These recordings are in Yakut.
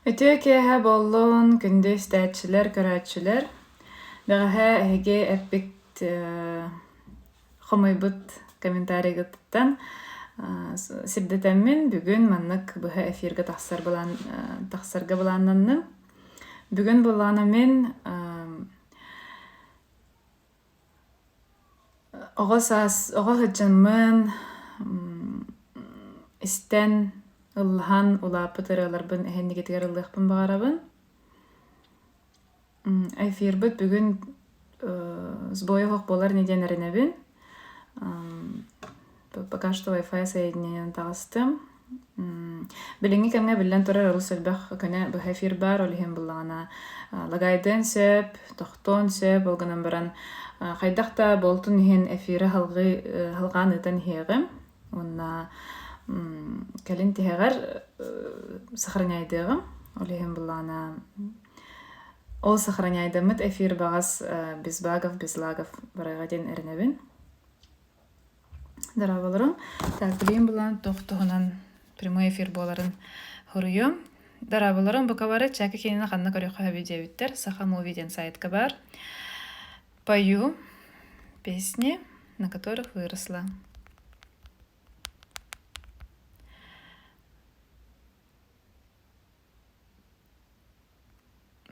Үтүө киэһэ буоллун, күндү истээччилэр, көрөөччүлэр! Бэҕэһээ эһиги эппит хомуйбут комментарийгытыттан сирдэтэммин бүгүн маннык быһа эфиргэ тахсар былаан тахсарга былааннанным. Бүгүн былаана мин Оҕо саас, оҕо сылдьаммын истэн, ыллаһан улааппыт ырыаларбын эһиннигитигэр ыллыахпын баҕарабын. Эфирбит бүгүн сбоя суох буолар ини диэн эрэнэбин. Пока что Wi-Fi соединениен таҕыстым. Билиҥҥи кэмҥэ биллэн турар олус элбэх көнө быһа эфир баар, ол иһин буллаҕына лагайдыан сөп, тохтуон сөп, ол гынан баран хайдах да буолтун иһин эфиры салҕыы салҕаан ыытан иһиэҕим уонна кэлин тиһэҕэр сохраняйдыаҕым. Ол иһин буллаҕына ол сохраняйдаммыт эфир баҕас без багов, без лагов барыаҕа диэн эрэнэбин. Дорооболоруҥ. Так, билигин булан туох туһунан прямой эфир буоларын суруйуом. Дорооболоруҥ, бука бары Чаки киинэни ханна көрүөххэ сөбүй диэбиттэр. Саха Movie диэн сайтка баар. Пою песни, на которых выросла.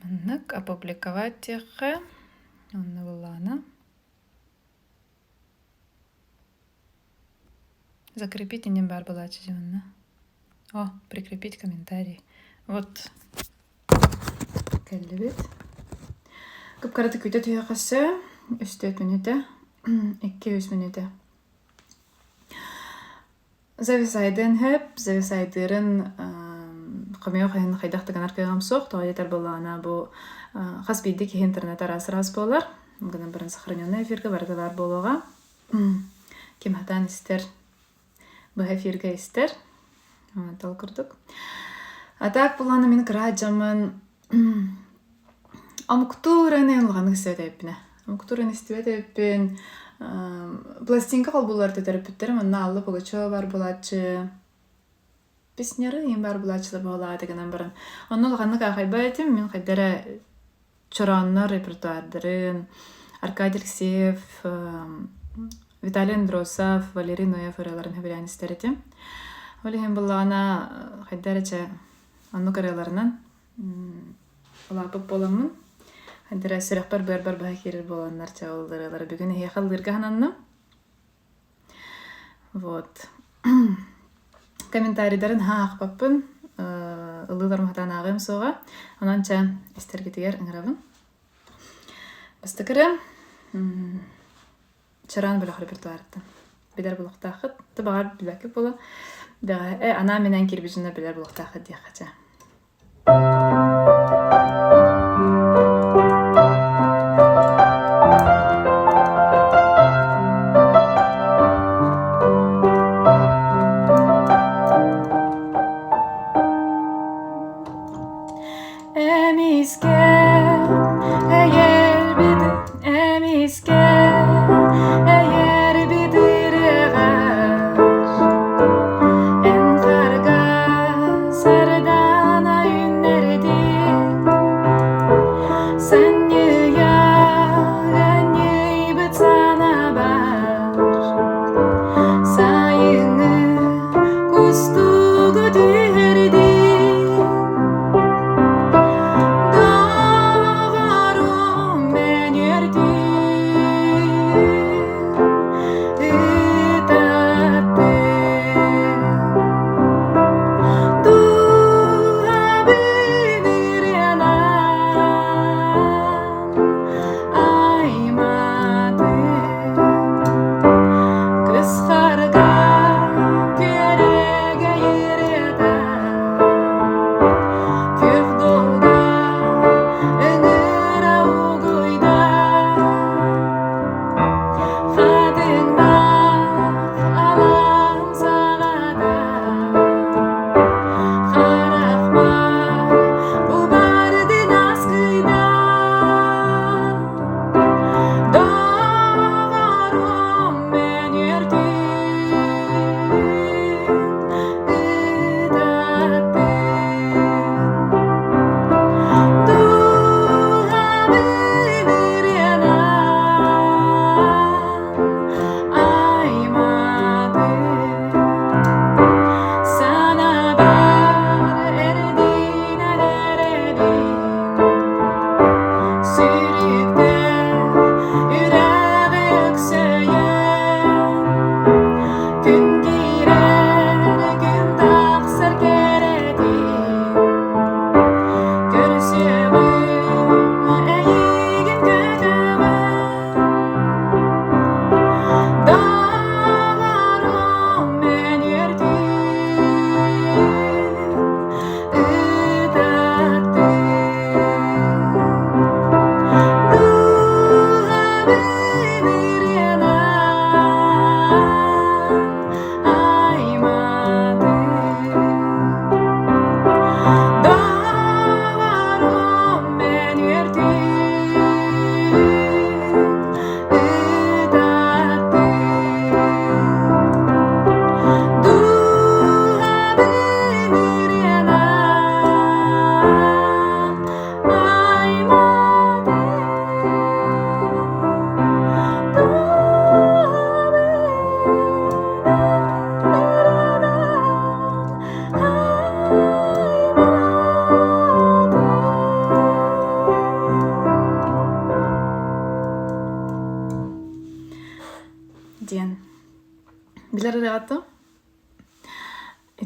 Маннык опубликовать диэххэ. Онно буллаҕына. Закрепить иннин баар буолааччы дьэ манна. О, прикрепить комментарий. Вот кэллибит. Кып-кыратык күүтэ түһүөххэ сөп. Үс-түөрт мүнүүтэ. Икки-үс мүнүүтэ. Зависайдыан сөп. Зависайдыырын хомойуох иһин хайдах да гынар кыаҕым суох. Тоҕо диэтэр буоллаҕына бу хас биирдии киһи интернет араас-араас буолар. Гынан баран сохраненный эфиргэ барыта баар буолуоҕа. Ким сатаан истэр, быһа эфиргэ истэр. Ол курдук. А так булааны мин кыра дьоммун омуктуу ырыаны улаханнык истибэт эбиппинэ. Омуктуу ырыаны истибэт эбиппин. Пластинка холбууллар төрөппүттэрим онно Алла Пугачева бар буолааччы. Песняры иин баар буолааччылар буолааты гынан баран. Онно улаханнык аахайбат этим. Мин хайда эрэ Чорооннор репертуардарын Аркадий Алексеев, Виталий Андросов, Валерий Ноев ырыаларын сөбүлээн истэр этим. Ол иһин буоллаҕына хайда эрэ чэ оннук ырыаларынан улааппыт буоламмын хайда эрэ сүрэхпэр-быарбар быһа киирэр буоланнар чэ ол ырыалары бүгүн эһиэхэ ыллыырга сананным. Вот. Комментарийдарын наһаа аахпаппын, ыллыыларым сатаан ааҕыам суоҕа. Онон чэ, истэргитигэр ыҥырабын. Бастакы ырыам Чараан бөлөх репертуарыттан. Билэр булуохтааххыт. Ты баҕар билбэккит буолуо. Бэҕэһээ анаан-минээн киирбит дьоннор билэр булуохтааххыт диэххэ чэ. Эмискэ эйэрбит, эмискэ эйэрбит ырыаҕар Эн харга сардаана үүннэрдин, Санньыйа анньыйбыт санаабар Сайыҥҥы кустугу түһэрдин.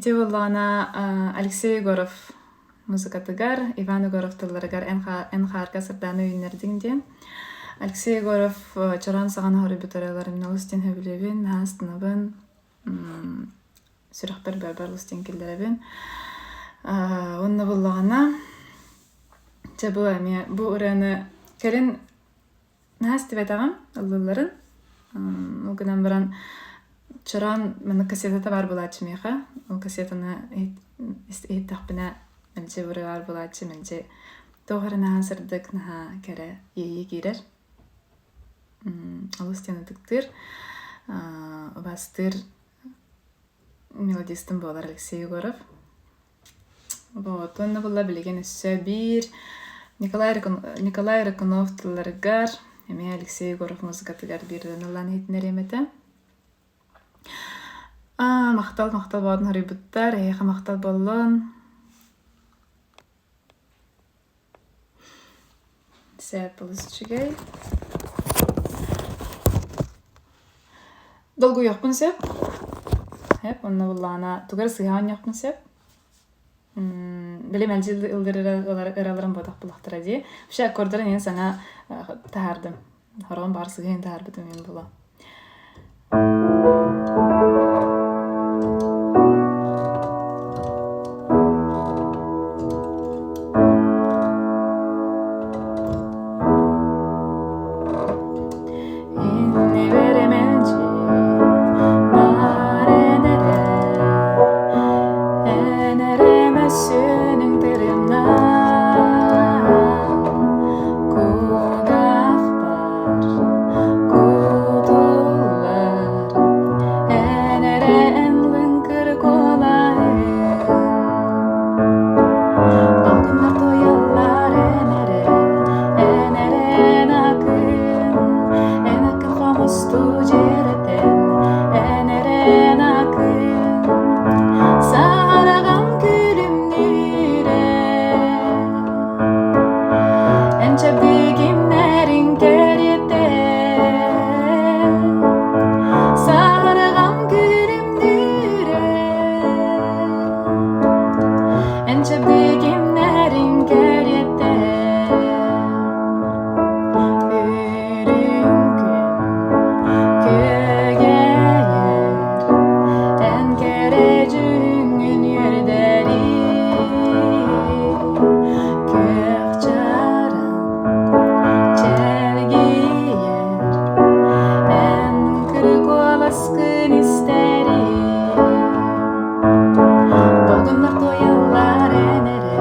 Ити буоллаҕына Алексей Егоров музыкатыгар, Иван Егоров тылларыгар «Эн хаарга сырдааны үүннэрдиҥ» диэн. Алексей Егоров чороон саҕана хоруйбут ырыаларын мин олус диэн сөбүлүүбүн, наһаа астынабын, сүрэхпэр бэйэбэр олус диэн киллэрэбин. Уонна буоллаҕына, чэ бу эмиэ бу ырыаны кэлин Наһаа истибэтэҕим ыллыылларын. Ол гынан баран чороон маннык кассетата баар буолааччы миэхэ. Ол кассетаны иһиттэхпинэ мэлдьи ырыа баар буолааччы, мэлдьи туох эрэ наһаа сырдык, наһаа кэрэ иэйии киирэр. Олус диэн ытыктыыр, убаастыыр мелодистым буолар Алексей Егоров. Вот, уонна буолла билигин өссө биир Николай, Николай Рыкунов тылларыгар, эмиэ Алексей Егоров музыкатыгар биир ырыаны ыллаан иһитиннэриэм этэ. Аа, махтал, махтал буолан хоруйбуттар, эһиэхэ махтал буоллун. Сөп, олус үчүгэй. Долгуйуохпун сөп. Сөп, онно буллаҕына тугу эрэ сыыһа оонньуохпун сөп. Били мэлдьи ыллыыр ыраларым буотах булахтара дии. Вообще аккордарын иһин саҥа таһаардым. Хороҕун баҕар сыыһа иһин таһаарбытым иһин буолуо. Иннибэр мэлдьи баар эн эрэ, эн эрэ мөссүөнүҥ тырымнаан, кулгаахпар кутуллар, эн эрэ эн лыҥкыр куолаһыҥ. Долгуннар туойаллар эн эрэ, эн эрэ эн акын, эн акын хомустуу дьиэрэтэн, эн эрэ эн акын, саһараҕам күлүмнүүрэ. Эн чэбдигимнэриҥ кэриэтэ, саһараҕам күлүмнүүрэ. Эн чэбдигимнэриҥ кэриэтэ, Үрүҥ күн күөгэйэр, эн кэрэ дьүһүҥҥүн үөрдэрий. Күөх чараҥ чэлгийэр, эн кыры куоласкын истэрий. Долгуннар туойаллар эн эрэ,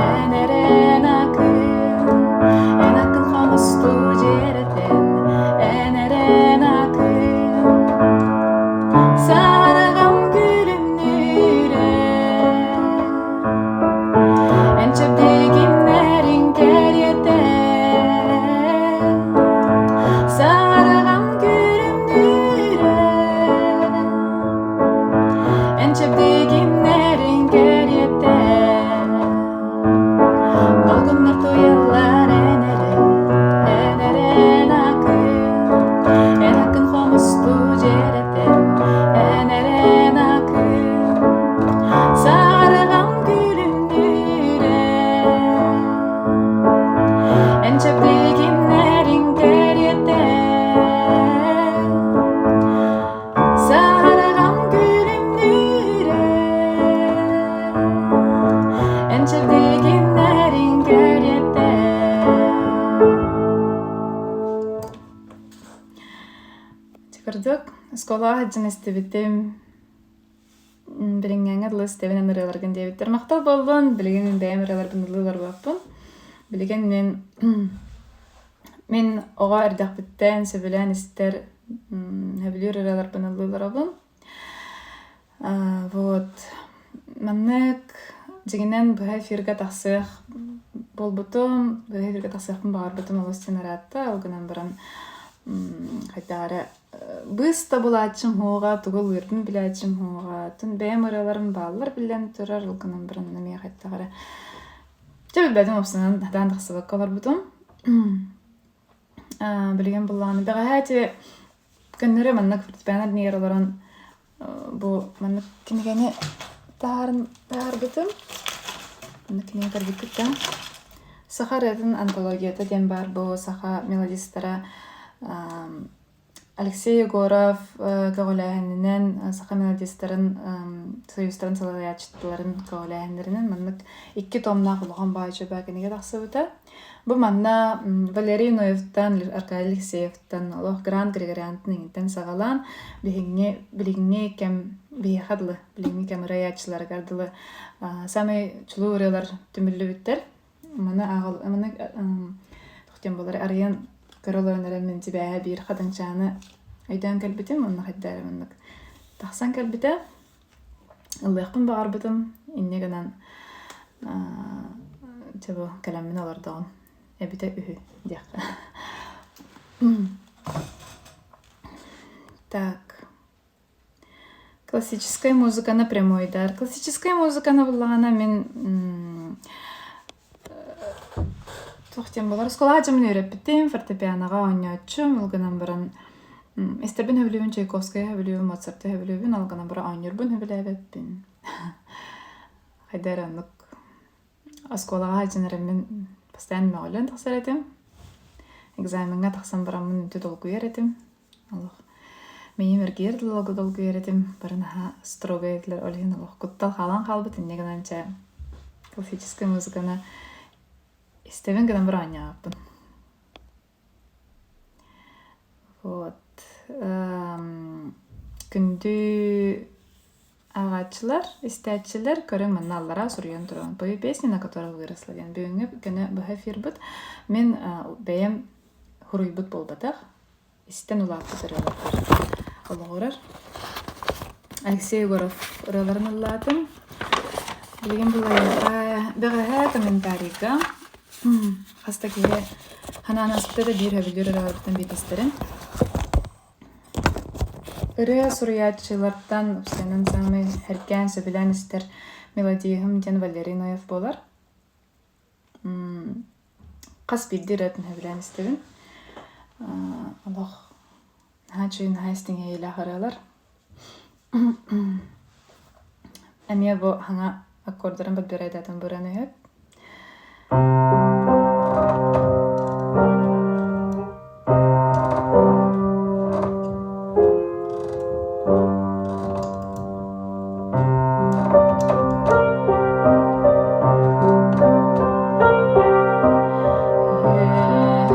эн эрэ эн акын, эн акын хомустуу дьиэрэтэн, эн эрэ эн акын. Сараҕам күлүмнүүрэ, эн чэбдигимнэриҥ кэриэтэ. Сараҕам күлүмнүүрэ, Эн чэбдигимнэриҥ кэриэтэ Долгуннар туйаллар эн эрэ, эн эрэ эн акын, эн акын хомустуу дьиэрэтэн, эн эрэ эн акын, сарыҕам күлүмнүүрэ. Эн чэбдигимнэриҥ кэриэтэ Саһарҕам күлүмнүүрэ, эн чэбдигиннэриҥ кэриэтэ. Кырдьык, оскуолаҕа сылдьан истибитим, билиҥҥээҥҥэ дылы истэбин эн ырыаларгын диэбиттэр. Махтал буоллун, билигин мин бэйэм ырыаларбын ыллыы олорбоппун. Билигин мин Мин оҕо эрдэхпиттэн сөбүлээн истэр, сөбүлүүр ырыаларбын ыллыы олоробун. Вот маннык дьиҥинэн быһа эфиргэ тахсыах буолбутум, быһа эфиргэ тахсыахпын баҕарбытым олус диэн ыраатта. Ол гынан баран хайдах эрэ быыс да булааччым суоҕа, тугу ыллыырбын билээччим суоҕа. Оттон бэйэм ырыаларым бааллар биллэн турар, ол гынан баран эмиэ хайдах эрэ Дьэ билбэтим уопсайынан сатаан тахсыбакка олорбутум. Билигин былааны бэҕэһээ ити көннөрү маннык фортепиано днигэр олорон бу маннык кинигэни таһааран таһаарбытым. Онно кинигэ көрбүккүт да. Саха ырыатын антологията диэн баар бу саха мелодистара Алексей Егоров көҕүлээһининэн саха мелодистарын союзтарын салайааччыларын көҕүлээһиннэринэн маннык икки томнаах улахан баай чөбөө кинигэ тахсыбыта. Бу манна Валерий Ноевтан, Аркадий Алексеевтан олох Грант Григорянтан иҥиттэн саҕалаан билиҥҥи билиҥҥи кэм биһиэхэ дылы билиҥҥи кэм ырыаяччыларыгар дылы саамай чулуу ырыалар түмүллүбүттэр. Маны ааҕал маны туох диэн буолар арыйан көрө олорон эрэн мин сибээһэ биир хатыҥчааны өйдөөн кэлбитим уонна хайда эрэ маннык тахсан кэлбитэ. Ыллыахпын баҕарбытым инньэ гынан чэ бу кэлэммин олордоҕум эбитэ үһү диэххэ. Так. Классическай музыканы прямойдар. Классическай музыканы буллаҕына мин туох диэн буолар оскуолаҕа дьоммун үөрэппитим, фортепианоҕа оонньооччум, ол гынан баран истэрбин сөбүлүүбүн, Чайковскайы сөбүлүүбүн, Моцарты сөбүлүүбүн, ол гынан баран оонньуурбун сөбүлээбэппин. Хайда эрэ оннук Оскуолаҕа сылдьан эрэммин постоянно мөҕүллэн тахсар этим. Экзамеҥҥа тахсан бараммын үнтү долгуйар этим. Олох мэйиим эргийэр да долгуйар этим. Бары наһаа строгай этилэр, ол иһин олох куттал хаалан хаалбыт. Инньэ гынан чэ классическай музыканы истэбин гынан баран оонньообуппун. Вот. Күндү ааҕааччылар, истээччилэр көрүҥ манна аллараа суруйан турабын. Пою песни, на которых выросла диэн бүгүҥҥү көнө быһа эфирбыт. Мин бэйэм суруйбут буолбатах, истэн улааппыт ырыаларбар олоҕурар. Алексей Егоров ырыаларын ыллаатым. Билигин булайга бэҕэһээ комментарийга хас да киһи ханаан аспыта да биир сөбүлүүр ырыаларыттан биирдэстэрин. Ырыа суруйааччылартан уопсайынан саамай сэргээн сөбүлээн истэр мелодиһым диэн Валерий Ноев буолар. Хас биирдии ырыатын сөбүлээн истэбин. Олох наһаа үчүгэй, наһаа истиҥ иэйиилээх ырыалар. Эмиэ бу саҥа аккордарын подбирайдаатым бу ырыаны үһү.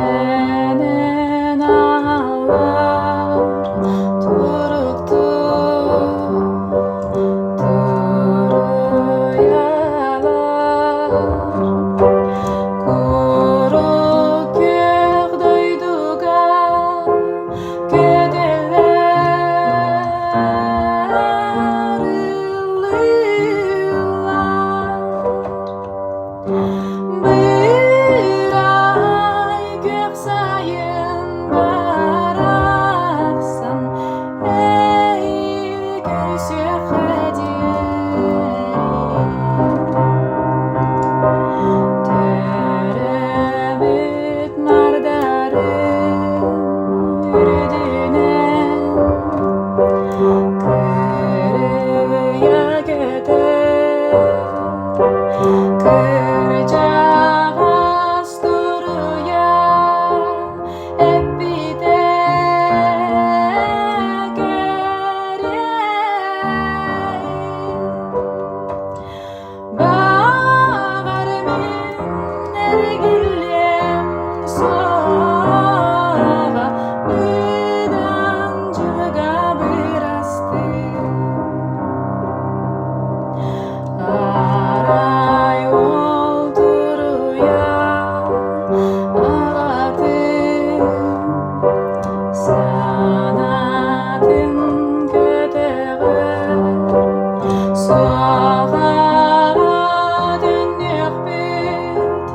Үөһэнэн аалар туруктуу туруйалар Курук күөх дойдуга көтөллөр ыллыыллар Бырай күөх сайын барахсан эһиги көрсүөххэ диэри Төрөөбүт мардарын үрдүнэн Кырыйа көтөр Кырдьаҕас туруйа эппитэ кэриэй Баҕар мин эргиллиэм суоҕа быдан дьылга бырастыы Арай ол туруйа аҕатын санаатын көтөҕөр Суоҕаҕа төннүөхпүт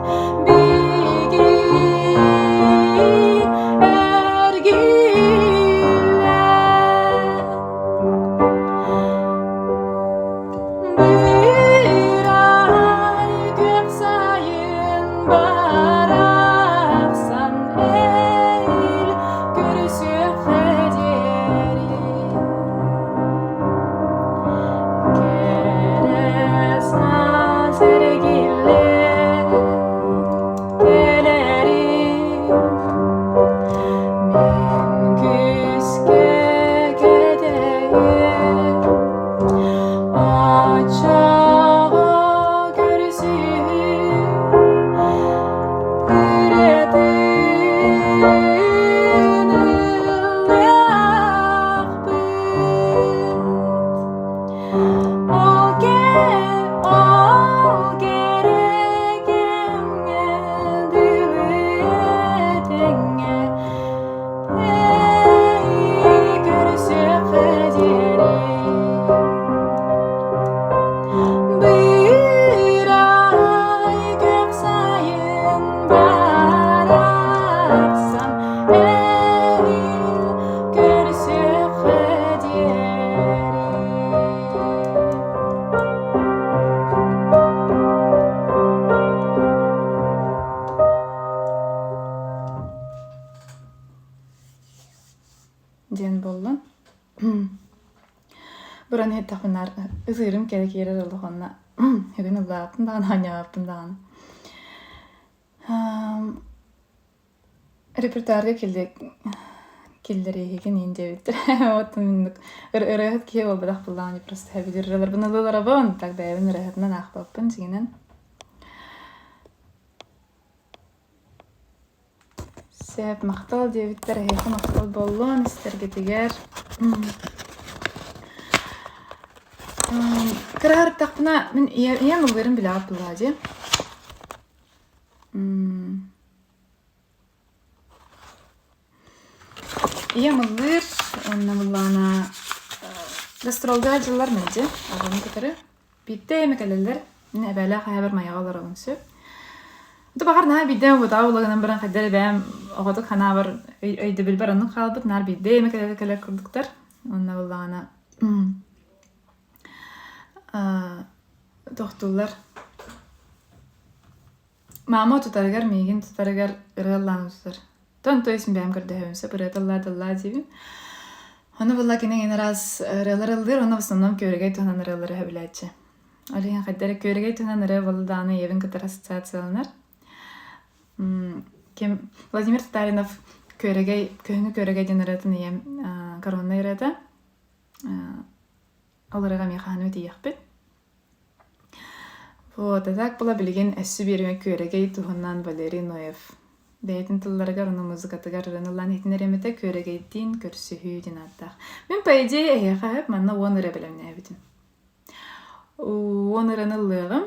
биһиги эргиллэн Быырай күөх сайын барахсан эһиил көрүсүөххэ диэри. иһиттэхпинэ наар ытыырым кэлэ киирэр олох уонна бүгүн ыллаабыппын даҕаны оонньообоппун даҕаны. Репертуарга киллэриэһигин иин диэбиттэр. Вот оннук ырыаһыт киһи буолбатах буоллаҕым дии просто сөбүлүүр ырыаларбын ылларабын, так бэйэбин ырыаһытынан аахпаппын дьиҥинэн. Сөп, махтал диэбиттэр, эһиэхэ махтал буоллун истэргитигэр. Кыраһарыттахпына мин ийэм ыллыырын билэҕит буоллаҕа дии. Ийэм ыллыыр уонна былаана гастролга дьыллар мэлдьи оҕону кытары. Биирдэ эмэ кэлэллэр. Мин эбээлээх эһэбэр Майаҕа олоробун сөп. Ото баҕар наһаа биирдэ эмэ буотаҕа буола гынан баран хайдах эрэ эбээм оҕотук санаабар өйдөбүлбэр оннук хаалбыт наар биирдэ эмэ кэлэр кэлэр курдуктар. Уонна буоллаҕына тохтууллар. Маама тутарыгар миигин тутарыгар ырыа ыллаан тутар. Тон то есть бэйэм көрдөһөбүн сөп ырыата ыллаа да ыллаа диибин. Ону буолла кини эҥин араас ырыалар ыллыыр, уонна в основном күөрэгэй туһунан ырыалары сөбүлээччи. Ол иһин хайда эрэ күөрэгэй туһунан ырыа буолла даҕаны ийэбин кытары ассоциацияланар. Ким Владимир Татаринов Күөрэгэй, Күһүҥҥү күөрэгэй диэн ырыатын ийэм короннай ырыата. Ол ырыаҕа эмиэ хаһан эмэ тиийиэхпит. Вот, а так была билигин өссө биэримэ Күөрэгэй туһунан Валерий Ноев бэйэтин тылларыгар уонна музыкатыгар ырыанылаан иһитиннэриэмэтэ Күөрэгэйдиин көрсүһүү диэн ааттаах. Мин, по идее, эһиэхэ сөп манна 10 ырыа бэлэмнээбитим. 10 ырыаны ыллыаҕым.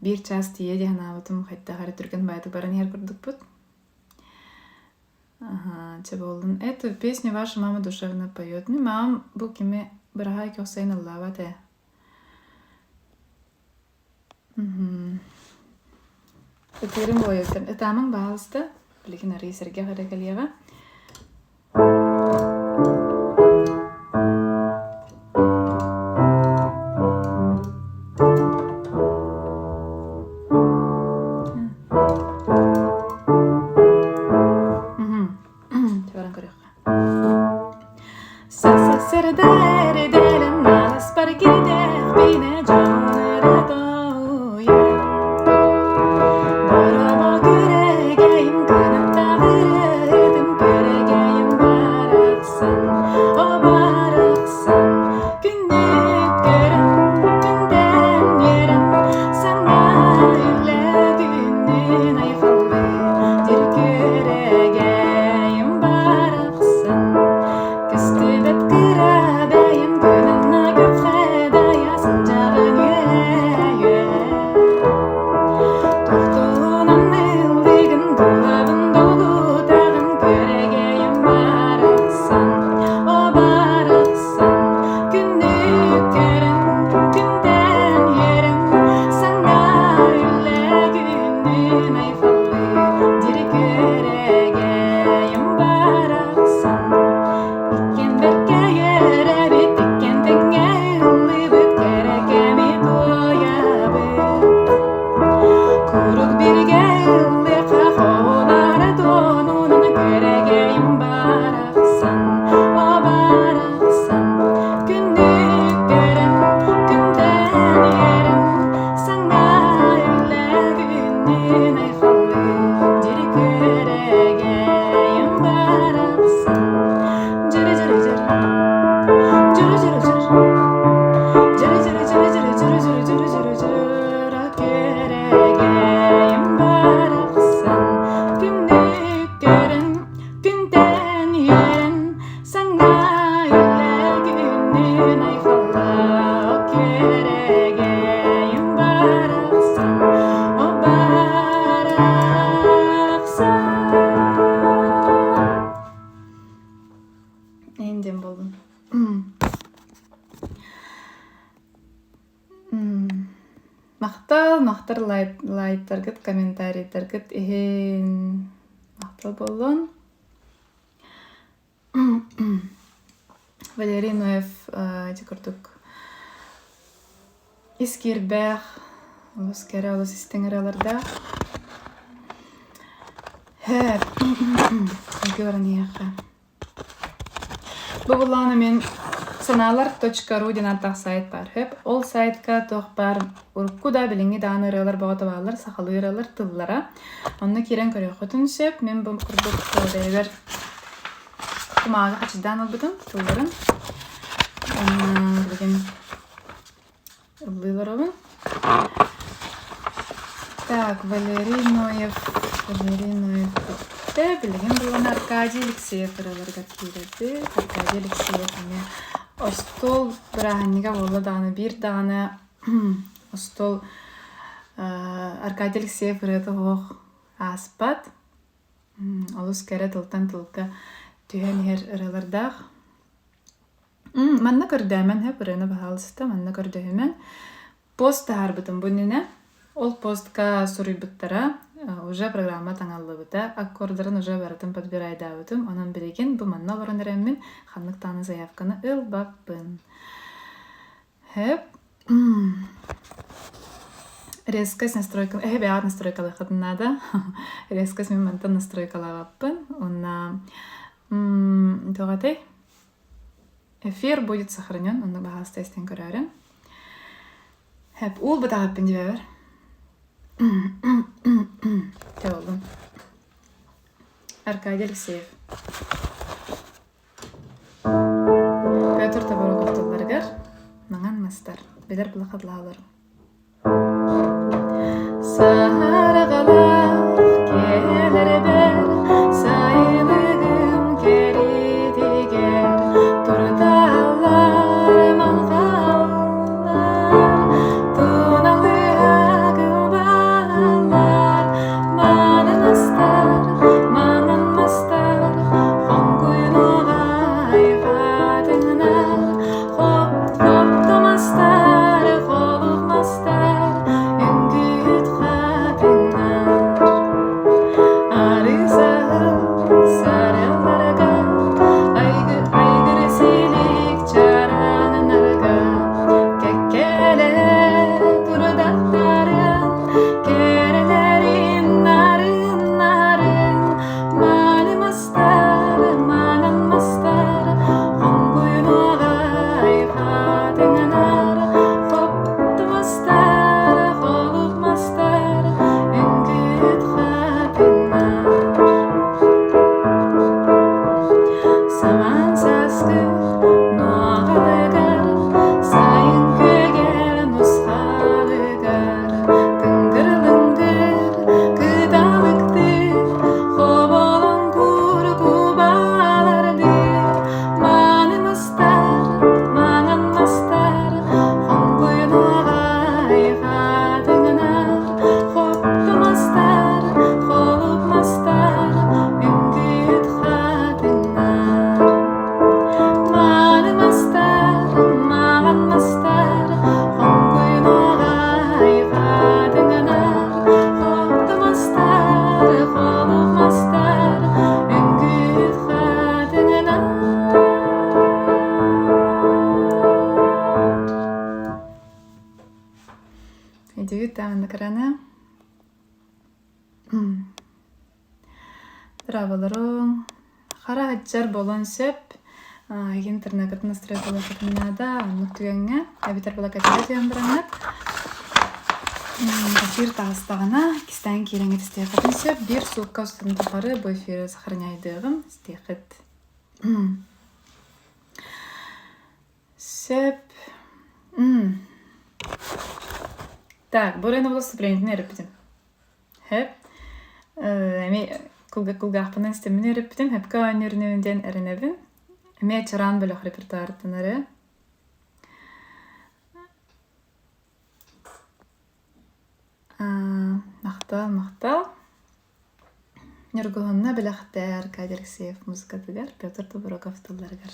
Биир чаас тиийэ дии санаабытым, хайдах эрэ түргэн баайдык баран иһэр курдукпут. Ага, чэ буоллун. Эту песню ваша мама душевно поет. Мин мамам бу кими быраһаай көхсөйүн ыллаабат ээ. Ытыырым буойуттан ытаамаҥ баһаалыста. Билигин арыый сэргэх эрэ кэлиэҕэ. Баран көрүөххэ. Күннүк көрөн, күндэн үөрэн, саҥа үлэ күнүн айхаллыы, дьир күөрэгэйим барахсан. Көстүбэт кыра бэйэм күнүнна күөххэ дайа сылдьабын үө-үө. Тохтуунан ыллыгын дуулабын долгутаҕын күөрэгэйим барахсан, о барахсан. Күннүк көрөн, күнтэн үөрэн, саҥа үлэ күнүн айхаллыы, дири күөрэгэйим барахсан. Иккиэн бэркэ үөрэбит, иккиэн тэҥҥэ ыллыыбыт, кэрэ кэми туойабыт. Куруук бииргэ ыллыахха хоһулара туонунан күөрэгэйим барахсан, о барахсан. Күннүк көрөн, күнтэн үөрэн, саҥа үлэ күнүн айхаллыы, дьири күөрэгэйим барахсан. Дьири-дьири-дьир, дьири-дьири-дьир, дьири-дьири-дьири-дьири-дьири-дьири-дьири-дьири, күөрэгэйим барахсан. Күннүк көрөн, күнтэн үөрэн, Саҥа үлэ күнүн айхаллаа, күөрэгэйим барахсан, о барахсан. Эйин буоллун. Махтал, махтал лайктаргыт, комментарийдаргыт иһин махтал буоллун. Валерий Ноев ити курдук ис киирбэх, олус кэрэ, олус истиҥ ырыалардаах. Һэ, баран иһиэххэ. Бу былааны мин Санаалар .ру диэн ааттаах сайт баар. Хөп. Ол сайтка туох баар урукку да билиҥҥи даҕаны ырыалар бөҕөтө бааллар, сахалыы ырыалар тыллара. Онно киирэн көрүөххүтүн сөп. Мин бу курдук бэйэбэр кумааҕы хачыйдаан ылбытым тылларын. Уонна билигин ыллыы олоробун. Так, Валерий Ноев, Валерий Ноев бүттэ. Билигин буолан Аркадий Алексеев ырыаларыгар киирэбит. Аркадий Алексеев эмиэ остуол бырааһынньыга буолла даҕаны биир даҕаны остуол Аркадий Алексеев ырыата суох ааспат. Олус кэрэ тылтан тылга түһэн иһэр ырыалардаах. Манна көрдөөмөн сөп, ырыаны баһаалыста, манна көрдөһүмэҥ. Пост таһаарбытым бу иннинэ. Ол постка суруйбуттара, уже программа таҥаллыбыта, аккордарын уже барытын подбирайдаабытым. Онон билигин бу манна олорон эрэммин ханнык даҕаны заявканы ылбаппын. Сөп. Резкость настройка эһэ бэйэҕит настройкалыаххытын наада. Резкость мин мантан настройкалаабаппын. Уонна туох этэй? Эфир будет сохранен, онно баһаалыста истэн көрөөрүҥ. Хэп, уул бытаҕаппын дьиэбэр. Чэ буоллун. Аркадий Алексеев. Петр Тобороков тылларыгар Маҥан мастар, билэр былахадлааларым. Саһарҕалаах кэлэрбэр сайылыгым кэритигэр турталлар маҥхаллар туналыһа кылбааллар манан астар манан мастар хоҥкуйнуоҕай хатыҥнар Хоп-хоп мастар, холук мастар, үҥкүүт хатыҥнар. Арыы-саһыл сарыалларга, айгыр силик чарааннарга, кэккэлэ турдахтарын, кэрэлэрин нарын-нарын, мааны мастар, маанан мастар, Хоҥкуйнуоҕай хатыҥнар, хопто мастар, холук мастар, үҥкүүт хатыҥнар. Самаан сааскы нуоҕалыгар, сайын күөгэл нусхалыгар, тыҥгыр-лыҥгыр кыталыктыы, хоболоҥкур кубалардыы, Мааны мастар, маҥан мастар, хоҥкуйнуоҕай хатыҥнар, хопто мастар, холуп мастар, үҥкүүт хатыҥнар. Мааны мастар, маҥан мастар, хоҥкуйнуоҕай хатыҥнар, хопто мастар, холуп мастар, үҥкүүт хатыҥнар. Идигит даҕаны кыраны. Браво Хара сылдьар буолуон сөп. Интернеккытын настройкалыаххытын наада. Оннук түгэҥҥэ эбэтэр блокадыга түһэн бараҥҥыт эфир таҕыстаҕына кистээн киирэҥҥит истиэххитин сөп. Биир суукка устатын тухары бу эфиры сохраняйдыаҕым. Истиэххит. Сөп. Так, бу ырыаны выступлениетын үөрэппитим. Сөп. Эмиэ кулгаахпынан истэммин үөрэппитим. Сөпкө оонньуур диэн эрэнэбин. Эмиэ чараан бөлөх репертуарыттан ырыа. Махтал, махтал. Ньургуһунна бэлэхтээ Аркадий Алексеев музыкатыгар, Петр Тобуроков тылларыгар.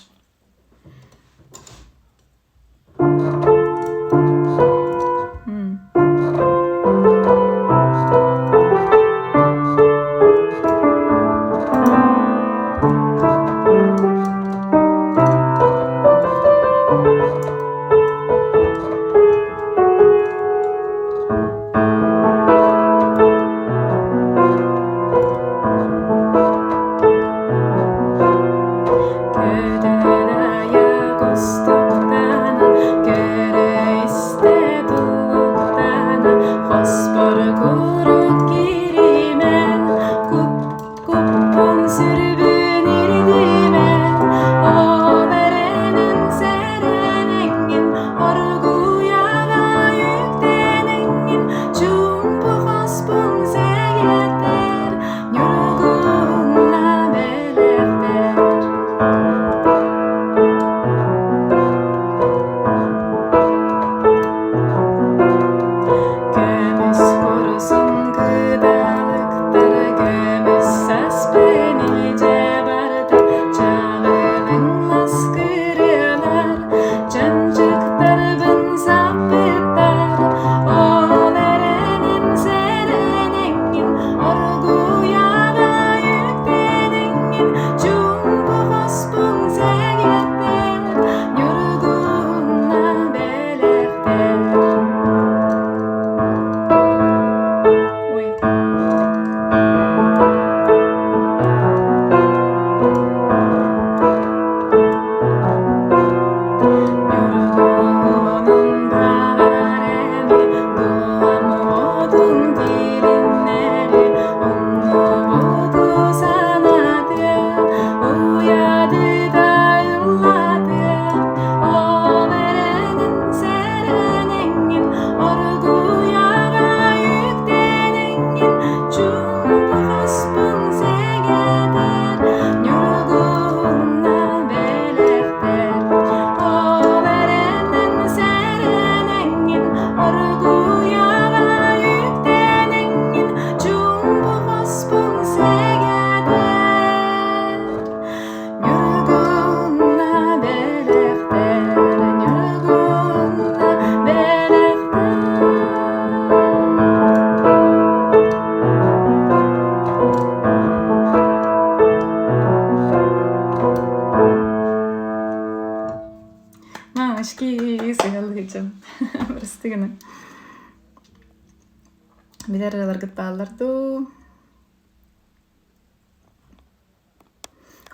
Билэр ырыаларгыт бааллар дуу?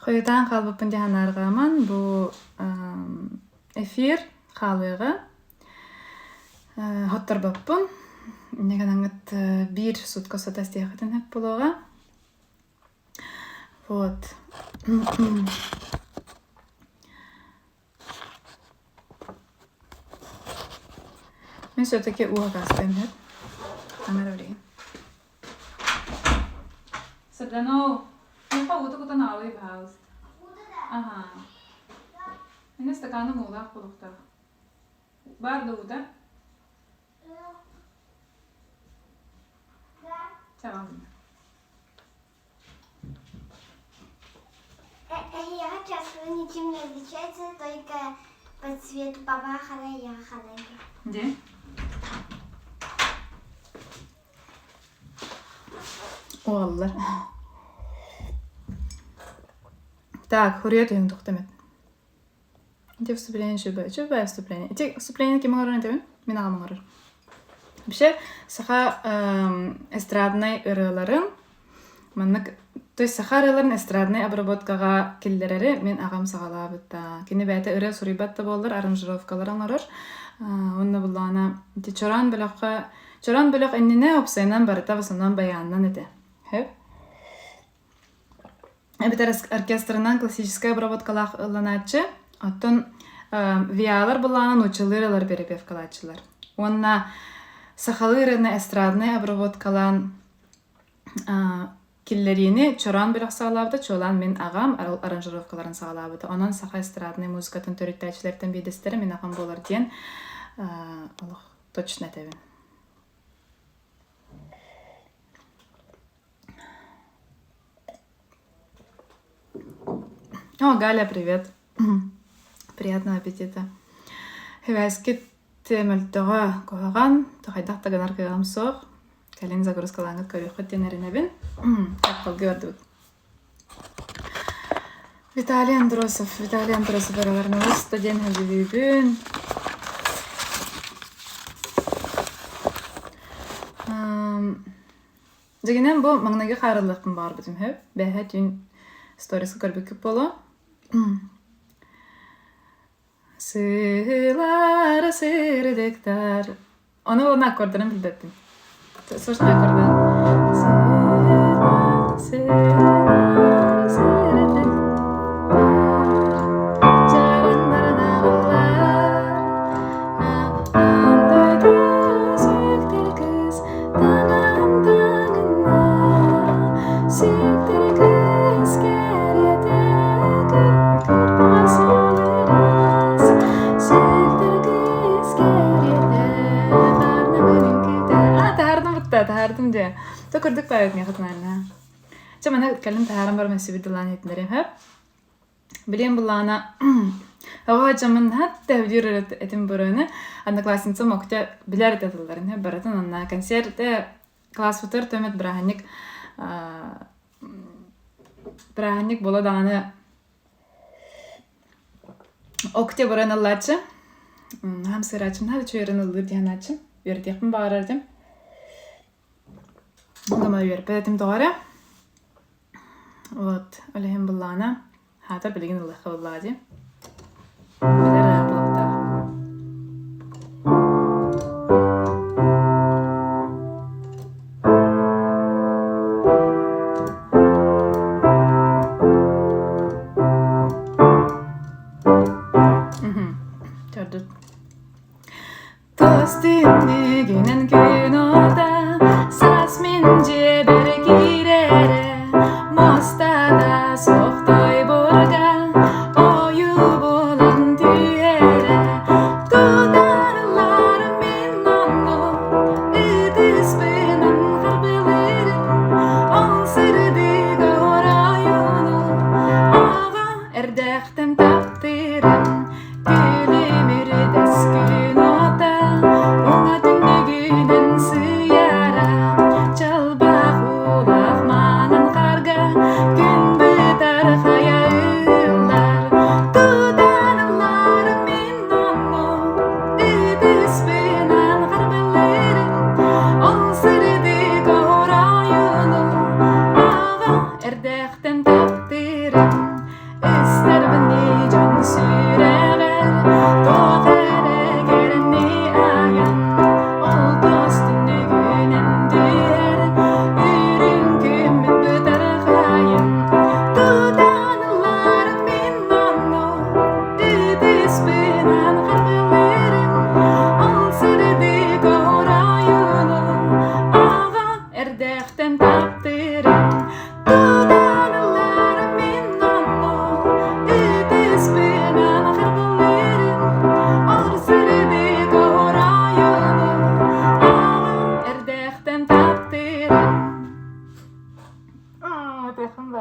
Хойутаан хаалбыппын дии санаарҕааман, бу эфир хаалыаҕа. Хотторбоппун. Инньэ гынаҥҥыт биир сутка устата истиэххитин сөп буолуоҕа. Вот. Мин все-таки уһагаастыам сөп. Таҥара билигин. Сарданоо, миэхэ уута кутан аҕалый, пожалуйста. Ага. Мин стаканым уулаах буолуохтаах. Баар да уута? Чаҕалын. Эһиэхэ часкыны ничем не отличается, только по цвету бабахана и яханага. Где? Уоллар. Так, хуруйа түһүҥ тохтомет. Ити вступление үчүгэй. Үчүгэй вступление. Ити вступление ким оҥорорун этэбин? Мин аҕам оҥорор. Вообще, саха эстраднай ырыаларын маннык то есть саха ырыаларын эстраднай обработкаҕа киллэрэри мин аҕам саҕалаабыта. Кини бэйэтэ ырыа суруйбат да буоллар, аранжировкалары оҥорор. Уонна буллаҕына ити Чороон бөлөххө Чороон бөлөх иннинэ уопсайынан барыта в основном баянынан этэ. Сөп? Эбэтэр оркестрынан классическай обработкалаах ылланааччы, оттон ВИА-лар былаана нууччалыы ырыалар перепевкалааччылар. Уонна сахалыы ырыаны эстраднай обработкалаан киллэриини Чороон бөлөх саҕалаабыта, чуолаан мин аҕам аранжировкаларын саҕалаабыта. Онон саха эстраднай музыкатын төрүттээччилэртэн биирдэстэрэ мин аҕам буолар диэн олох точно этэбин. О, Галя, привет. Приятного аппетита. Хевэскит мөлтөҕө куһаҕан, хайдах да гынар кыаҕым суох. Кэлин загрузкалааҥҥыт көрүөххүт диэн эрэнэбин. Тапталга бардыбыт. Виталий Андросов, Виталий Андросов ыраларын олус да диэн сөбүлүүбүн. Дьиҥинэн бу маҥнайгы хаарыллыахпын баҕарбытым үһү. Бэһэ түүн сториска көрбүккүт буолуо. Сыылара сырдыктар. Ону уонна аккордарын билбэппин. Сочно аккордарын. Сыылара сыылара сырдыктар. Чараннарын аҕаллар. Таһаардым дьэ. То кырдык паайыт миэхэ тунаарна. Чэ маны кэлин таһааран баран өссө дылаан иһитиннэриэм хөп. Билиэн былаана оҕо дьоммун хатта өйдүүр этим бырыаны одноклассницам Октя билэр этэ тылларын барытын онно концерт класспытыгар төмөт бырааһынньык бырааһынньык буола даҕаны Октя баран ыллааччы хаам сырааччым наһаа үчүгэй ырыаны ыллыыр дии санааччым үөрэтиэхпин баҕарар этим Дома үөрпэт этим тоҕо эрэ Вот, ол иһин быллаана Хаатар билигин ылыахха буоллаҕа дии. Билэр эрэ буолуохтаах. Төрдүт. Тас түннүгүнэн күн орда, Саас мин дьиэбэр киирэрэ, Муостада суох тойбурга, Ойуурга.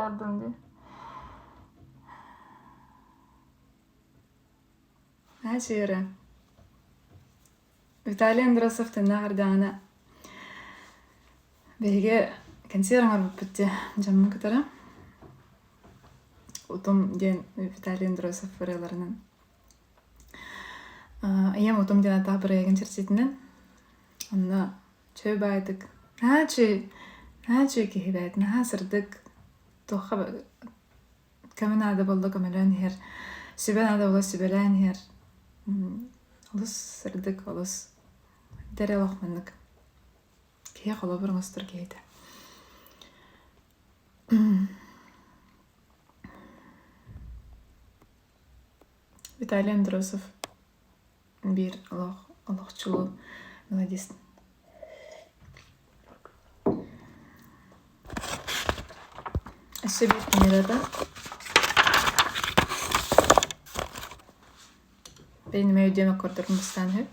Атаардым дии. Наһаа Виталий Андросов тыыннаах эрдэҕинэ биһиги кэнсиэр оҥорбуппут дии дьоммун кытары. Утум диэн Виталий Андросов ырыаларынан. Ийэм Утум диэн атаах бырайыагын чэрчитинэн онно чөл баайдык наһаа үчүгэй наһаа үчүгэй киһи эбээт наһаа сырдык туохха көмө наада буолла көмөлөөн иһэр, сүбэ наада буолла сүбэлээн иһэр. Олус сырдык, олус эдэр олох маннык киһи холобур оҥостор киһитэ. Виталий Андросов биир олох олохчулуу мелодист. Өссө биир книгата Бэйэм өйдүөм аккордарын бастаан үһү.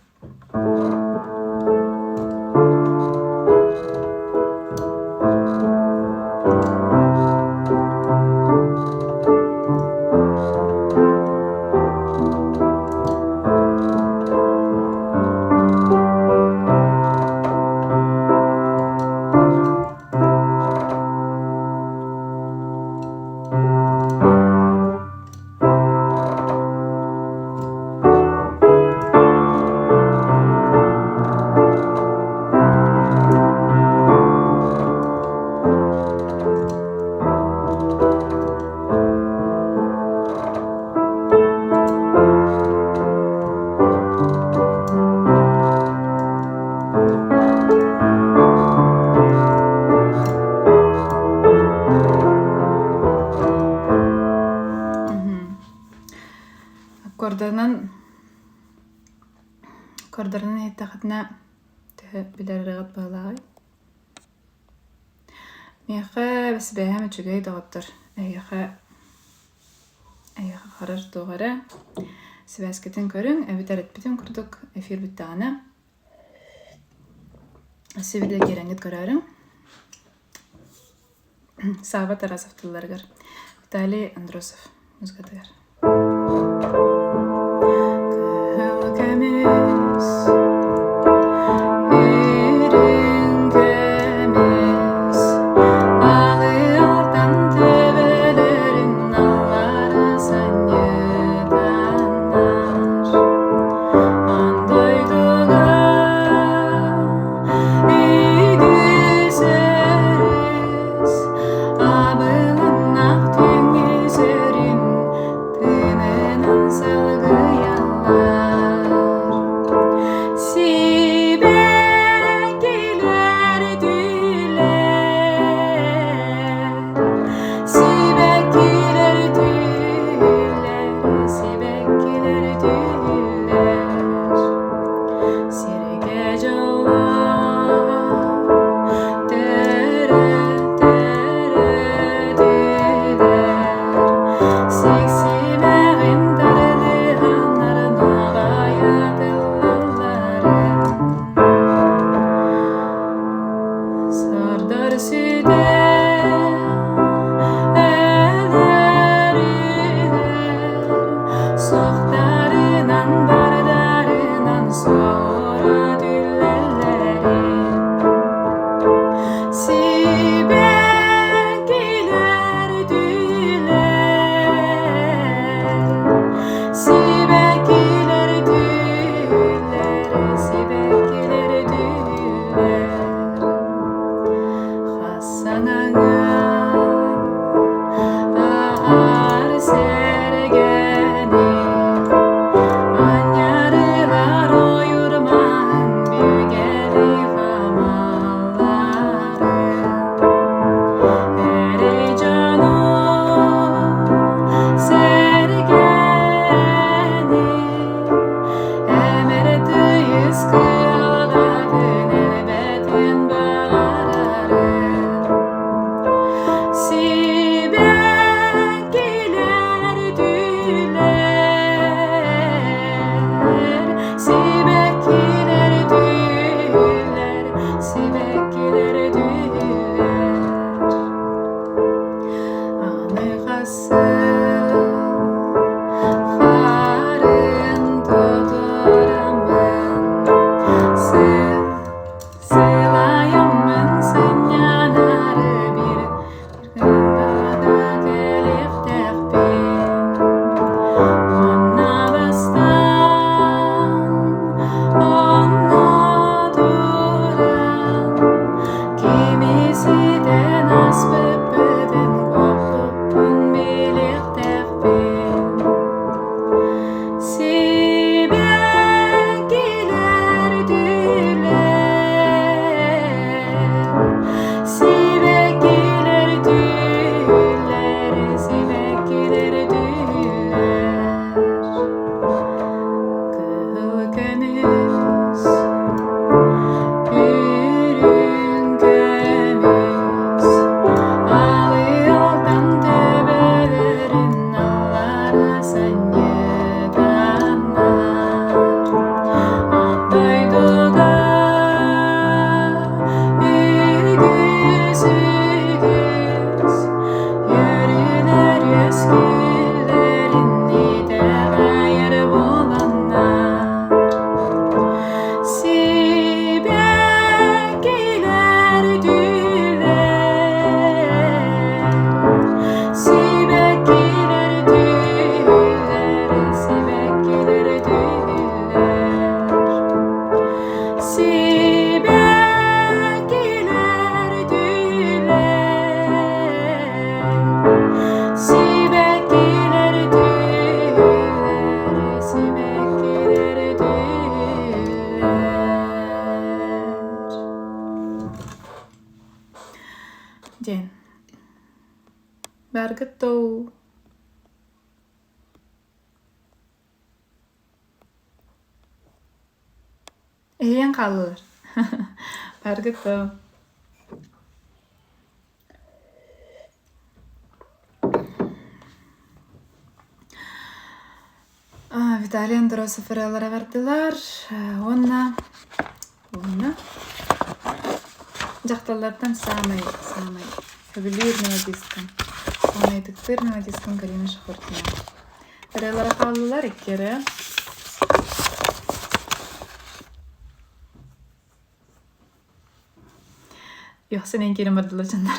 Аккорданан аккордарынан иһиттэххитинэ төһө билэр ырыаҕыт баалааҕый? Миэхэ сибээһим үчүгэй доҕоттор. Эһиэхэ эһиэхэ харар туох эрэ сибээскитин көрүҥ, эбэтэр эппитим курдук эфир бүттэҕинэ өссө биирдэ киирэҥҥит көрөөрүҥ. Сааба Тарасов тылларыгар Виталий Андросов музыкатыгар. Кыһыл көмүс, үрүҥ көмүс, алыы-алтан төбөлөрүн аллара санньытаннар. Аан дойдуга үгүс өрүс, абылыннах түҥүс өрүн тыынынан салгыйаллар. Сибэккилэр түүлэр, сибэккилэр түүлэр, сибэккилэр түүлэр. Сиргэ дьоллоох төрөтөрөтүлэр, сиксимэҕин тардыһаннар нуоҕайа тыллалларын. Сардар сүтэр өлөр суохтарынан бардарынан суора түллэллэрин. Сибэккилэр түүлэр, сибэккилэр түүлэр, сибэккилэр түүлэр. Хас санаҥай аар сэргэни анньарылар ойурмаһын бүгэли хамаллары. Эрэй дьону сэргэни эмэр тыйыс кыалҕатын элбэтин баҕарарын. Ааспыппытын куоппуппун билиэхтээхпин. Сибэккилэр түүллэр, сибэккилэр түүллэр, сибэккилэр түүллэр. Кыһыл көмүс, үрүҥ көмүс, алыы-алтан төбөлөрүн аллара санньытаннар. Ат дойдуга үгүс үгүс Үөрүүлэр үөскүүллэрин итэҕэйэр буоланнар Сибэккилэр түүллэр, сибэккилэр түүллэр, сибэккилэр түүллэр. Сибэккилэр түүллэр, сибэккилэр түүллэр, сибэккилэр түүллэр. Диэн. Бааргыт доо. Иһийэн хааллылар. Бааргыт доо. Виталий Андросов ырыалара бардылар уонна уонна дьахталлартан саамай саамай сөбүлүүр мелодисткам, саамай ытыктыыр мелодисткам Галина Шахурдина. Ырыалара хааллылар икки ырыа. Йохсын эн киирэн бардылар дьоннор.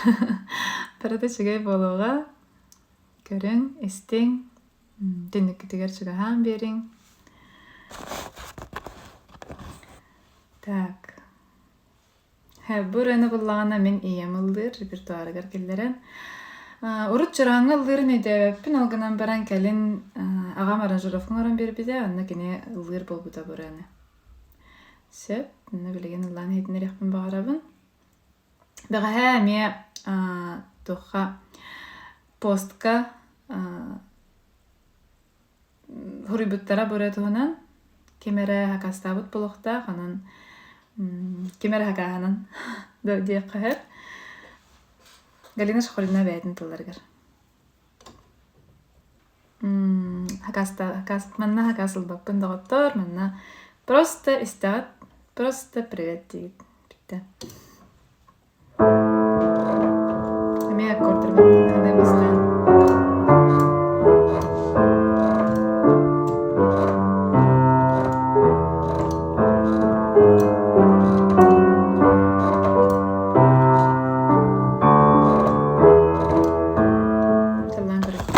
Барыта үчүгэй буолуоҕа. Көрүҥ, истиҥ, түннүккүтүгэр чугаһаан биэриҥ. Так. Бу ырыаны буллаҕына мин ийэм ыллыыр репертуарыгар киллэрэн. Урут чорооҥҥо ыллыырын өйдөөбөппүн, ол гынан баран кэлин аҕам аранжировка оҥорон биэрбитэ, онно кини ыллыыр буолбута бу ырыаны. Сөп, онно билигин ыллаан иһитиннэриэхпин баҕарабын. Бэҕэһээ эмиэ туохха постка Суруйбуттара бу эрэ туһунан ким эрэ хакастаабыт буолуохтаах, онон ким эрэ хакааһынан диэххэ сөп. Галина Шахурина бэйэтин тылларыгар. Манна хакаас ылбаппын доҕоттоор, манна просто истэҕит, просто привет диигит бүттэ. Эмиэ аккордтарбын ханна бастаан Тыллаан көрөбүн.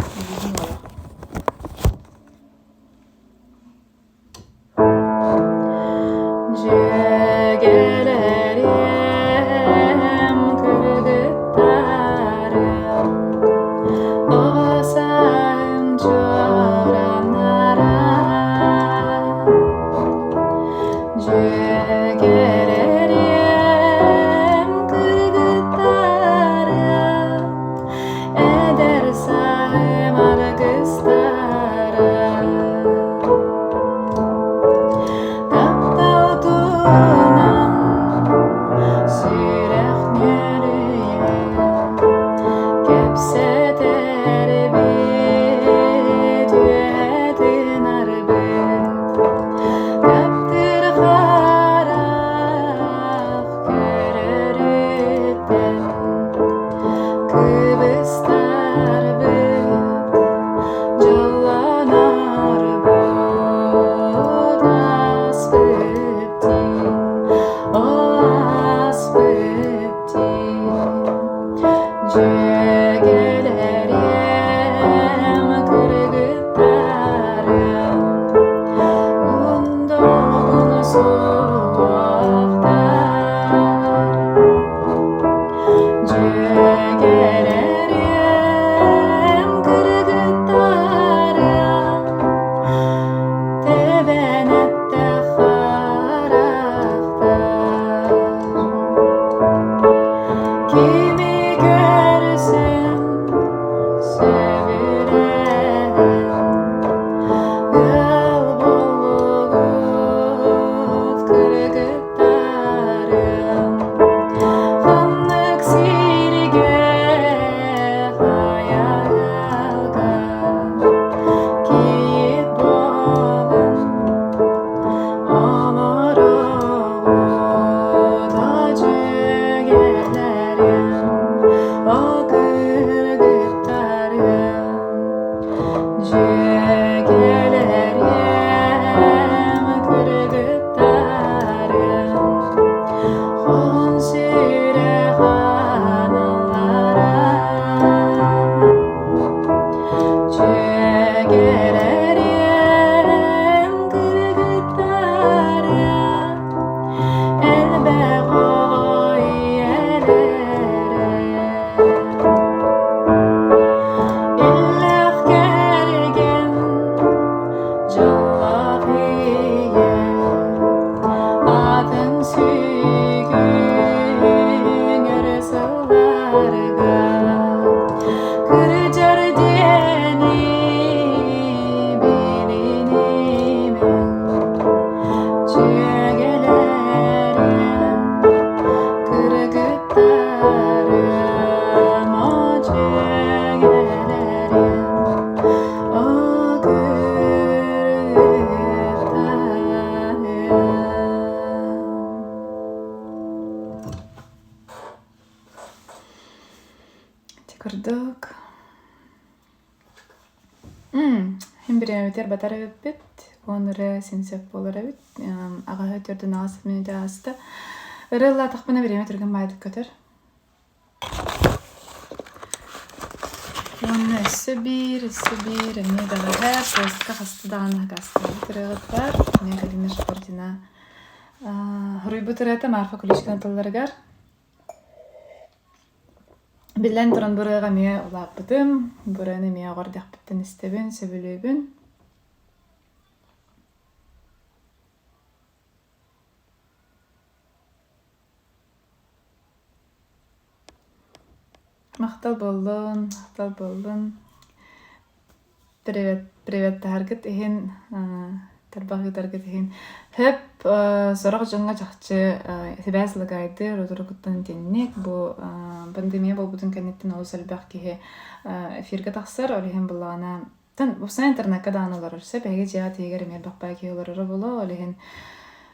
Дьүөгэлэриэм. Дьүөгэлэрим, кыргыттарым, тэбэнэттээх харахтар. Кими көрсөн сөбүлэһэн ыал буоллугут кыргыттарым. Ханнык сиргэ хайалга кийиит буолан олороҕут дьүөгэлэрим, о кыргыттарым. Дьүөгэлэрим, кыргыттарым, Хон сүрэх аналлара. Дьүөгэлэрим, кыргыттарым, элбэх оҕо ийэлэрэ. Иллээх кэргэн, дьоллоох ийэ, атын сүгүн өр сылларга кырдьар диэни билинимэҥ, дьүөгэлэрим, кыргыттарым, оо, дьүөгэлэрим, оо, кыргыттарым. Ити курдук. Һин бириэмэбитигэр батар эбиппит, уон ырыа син сөп буолар эбит. Аҕаһы төрдүн аҕыс мүнүүтэ ааста. Ырыа ыллаатахпына бириэмэ түргэн баайдык көтөр. Уонна өссө биир эмиэ бэҕэһээ постка хаста даҕаны хакастаабыт ырыаҕыт баар. Эмиэ Галина Шахурдина хоруйбут ырыата Марфа Куличкина тылларыгар. Биллэн туран бу ырыаҕа эмиэ улааппытым, бу ырыаны эмиэ оҕо эрдэхпиттэн истэбин, сөбүлүүбүн. Махтал буоллун, махтал буоллун. Привет, приветтаһаргыт иһин, тарбах ыытаргыт иһин. Хөп, сорох дьоҥҥо чахчы сибээс лагайдыыр, утурукуттан итинник. Бу пандемия буолбутун кэнниттэн олус элбэх киһи эфиргэ тахсар, ол иһин былаана Тан интернекка даҕаны олорор сөп, эһиги дьиэҕит иһигэр эмиэ элбэх баай киһи олороро буолуо, ол иһин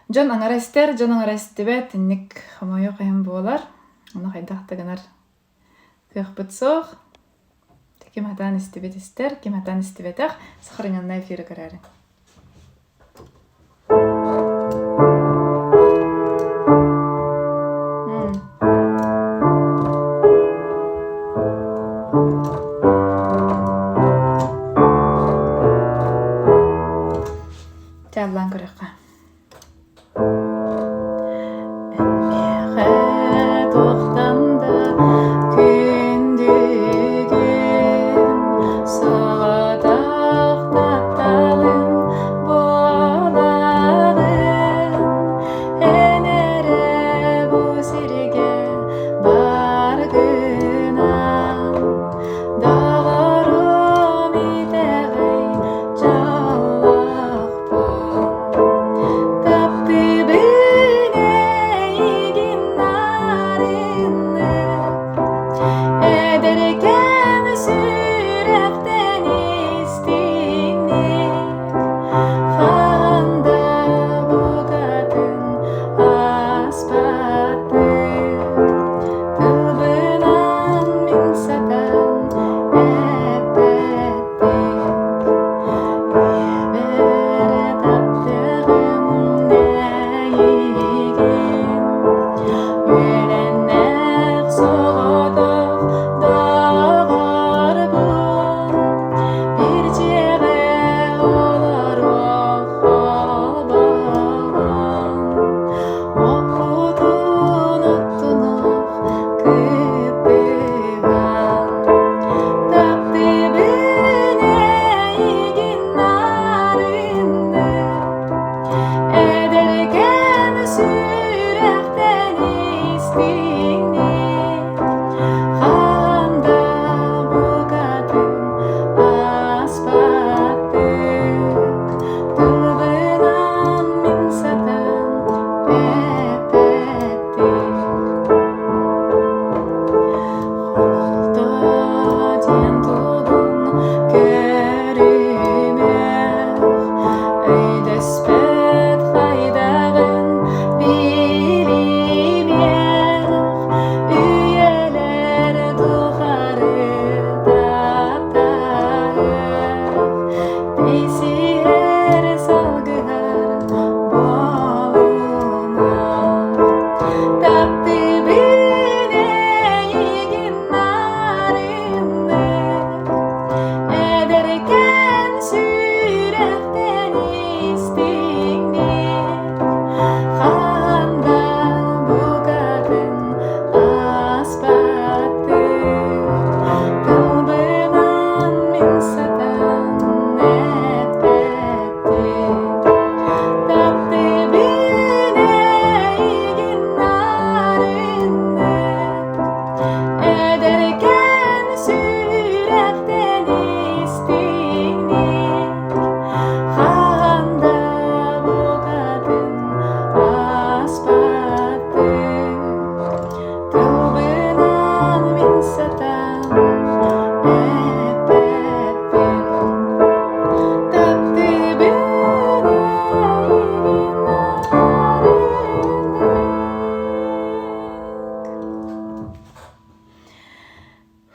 дьон аҥара истэр, дьон аҥара истибэт, инник хомойуох иһин буолар. Ону хайдах да гынар кыахпыт суох. Ким хатаан истибит истэр, ким хатаан истибэтэх, сохраненная эфиры көрөөрү. Чааллаан көрүөххэ. Миэхэ туохтан да күндүгүн, соҕотох тапталым.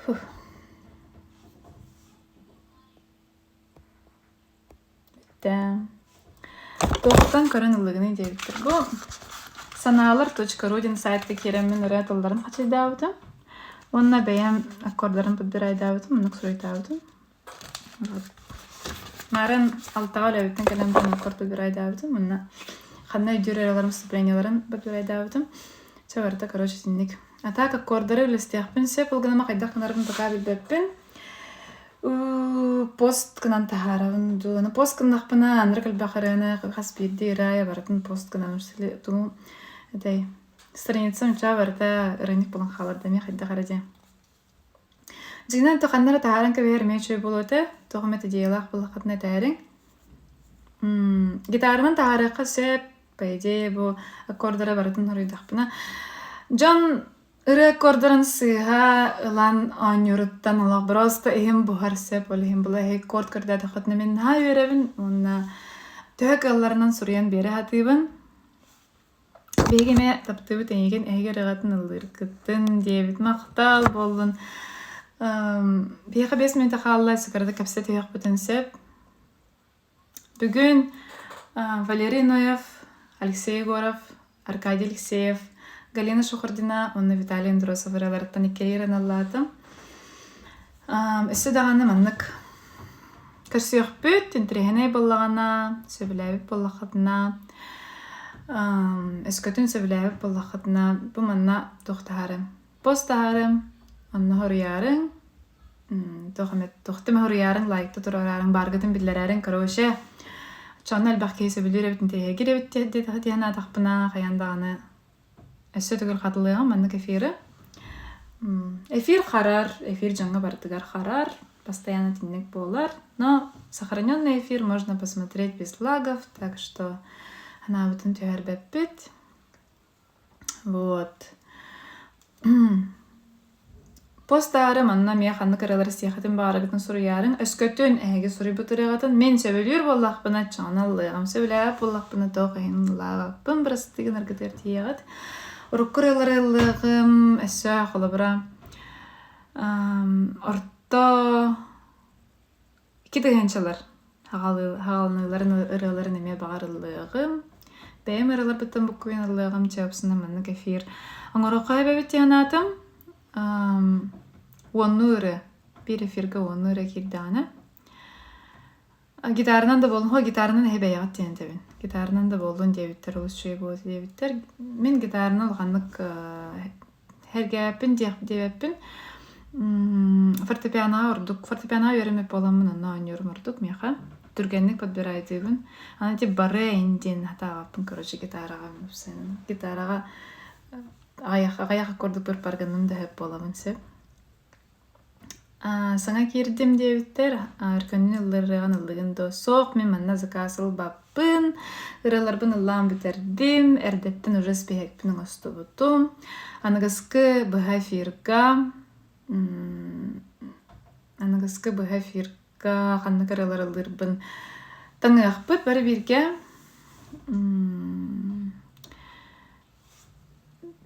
Фух. Бүттэ. Туохтан көрөн ыллыгыный диэбиттэр. Бу санаалар.ру диэн сайтка киирэммин ырыа тылларын хачайдаабытым. Уонна бэйэм аккордарын подбирайдаабытым, оннук суруйтаабытым. Вот. Марын алтаҕа үлэбиттэн кэлэн баран аккорд подбирайдаабытым. Уонна ханна өйдүүр ырыаларым вступлениеларын подбирайдаабытым. Чэ барыта, короче, итинник. А так аккордары үллэстиэхпин сөп, ол гынан хайдах гынарбын пока билбэппин. Пост гынан таһаарабын дуу. Аны пост гыннахпына анырык элбэх ырыаны хас биирдии ырыа барытын пост гынан тугу этэй страницам чаа барыта ырыанньык буолан хаалар да эмиэ хайдах эрэ диэн. Дьиҥинэн то ханна эрэ таһааран кэбиһэр эмиэ үчүгэй буолуо этэ. Туох эмэ идеялаах буоллаххытына этээриҥ. Гитаранан таһаарыахха сөп, по идее бу аккордара барытын хоруйдахпына. Дьон ырыа аккордарын сыыһа ылан оонньууруттан олох просто иһим буһар сөп, ол иһин була иһи аккорд көрдөөтөххүтүнэ мин наһаа үөрэбин уонна төһө кыалларынан суруйан биэрэ сатыыбын. Биһиги эмиэ таптыыбыт эйигин, эһиги ырыаҕытын ыллыыргытын диэбит махтал буоллун. Биһиэхэ 5 мүнүүтэ хаалла, сыкарда кэпсэтиэхпитин сөп. Бүгүн Валерий Ноев, Алексей Егоров, Аркадий Алексеев, Галина Шухардина уонна Виталий Андросов ырыаларыттан иккилии ырыналлаатым. Өссө даҕаны маннык көрсүөхпүт, интэриэһинэй буоллаҕына, сөбүлээбит буоллаххытына, өскөтүн сөбүлээбит буоллаххытына, бу манна туох таһаарыам? Пост таһаарыам, онно хоруйаарыҥ, туох эмэ туохта эмэ хоруйаарыҥ, лайкта туруораарыҥ, бааргытын биллэрээриҥ, короче, оччоҕуна элбэх киһи сөбүлүүр эбит, интэриэһиргиир эбит диэтэххэ аатахпына, хайаан даҕаны өссө төгүл хатылыаҕым маннык эфиры. Эфир харар, эфир дьоҥҥо барытыгар харар, постоянно итинник буолар, но сохраненный эфир можно посмотреть без лагов, так что анаабытын түһэрбэппит. Вот. Постаары манна эмиэ ханнык ырыалары сиэххитин баҕараргытын суруйаарыҥ. Өскөтүн эһиги суруйбут ырыаҕытын мин сөбүлүүр буоллахпына чаҕына ыллыаҕым, сөбүлээбэт буоллахпына туох иһин ыллаабаппын, бырастыы гынаргытыгар тиийэҕит. Урукку ырыалары ыллыаҕым, өссө холобура орто Икки тыһыынчалар хаҕаланыыларын ырыаларын эмиэ баҕар ыллыаҕым. Бэйэм ырыаларбыттан буккуйан ыллыаҕым, чэ уопсайынан маннык эфир оҥоруохха эбэбит дии санаатым. Уоннуу ырыа. Биир эфиргэ уоннуу ырыа киирдэҕинэ. Гитаранан да буоллун, хо гитаранан эһи бэйэҕит диэн этэбин. Гитаранан да буоллун диэбиттэр, олус үчүгэй буолуо диэбиттэр. Мин гитаранан улаханнык Сэргээппин диэбэппин. Фортепианоҕа ордук фортепианоҕа үөрэммит буоламмын онно оонньуурум ордук миэхэ. Түргэнник подбирайдыыбын. Аны ити барыайын диэн сатаабаппын короче гитараҕа гитараҕа аҕыйах аҕыйах курдук бырпаргынным да сөп буолабын сөп. Саҥа киирдим диэбиттэр, Өркөнүн ылларыаҕын ыллыгын дуо? Суох, мин манна заказ ылбаппын, ырыаларбын ыллаан бүтэрдим, эрдэттэн уже спиһэкпин оҥостубутум. Аныгыскы быһа эфирга, аныгыскы быһа эфирга ханнык ырыалар ыллыырбын таҥыахпыт бары бииргэ.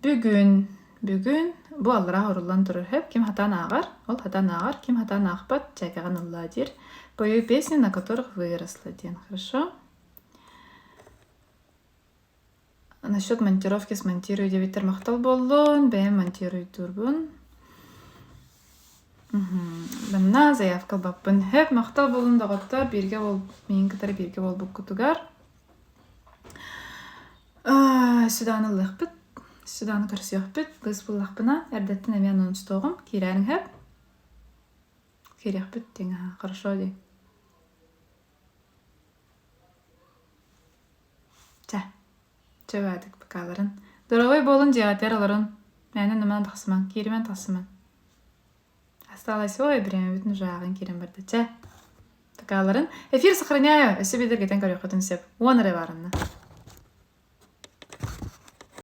Бүгүн, бүгүн бу аллараа уруллан турар сөп, ким хатаан ааҕар, ол хатаан ааҕар, ким хатаан аахпат, чээкэҕин ыллаа диир. Пою песни, на которых выросла диэн, хорошо? Насчет монтировки смонтирую диэбиттэр махтал буоллун, бэйэм монтируйдуурбун. Манна заявка ылбаппын. Сөп, махтал буоллун доҕоттор, бииргэ буол, миигин кытары бииргэ буолбуккутугар. Сюданы ылыахпыт, сюданы көрсүөхпүт. Быыс буллахпына, эрдэттэн эмиэ анонстуоҕум. Киирээриҥ сөп? Киириэхпит диҥ аһа, хорошо дии. Чэ, чэ баатык бакааларын. Доруобай буолун дьиэҕитигэр олорун. Мээнэ ныман тахсымаҥ, кииримэн тахсымаҥ. Осталось ой, бириэмэбитин уже ааҕан киирэн барда. Чэ, такааларын. Эфир сохраняю. Өссө биирдэ эргитэн көрүөххүтүн сөп. Уон эрэ баарынна.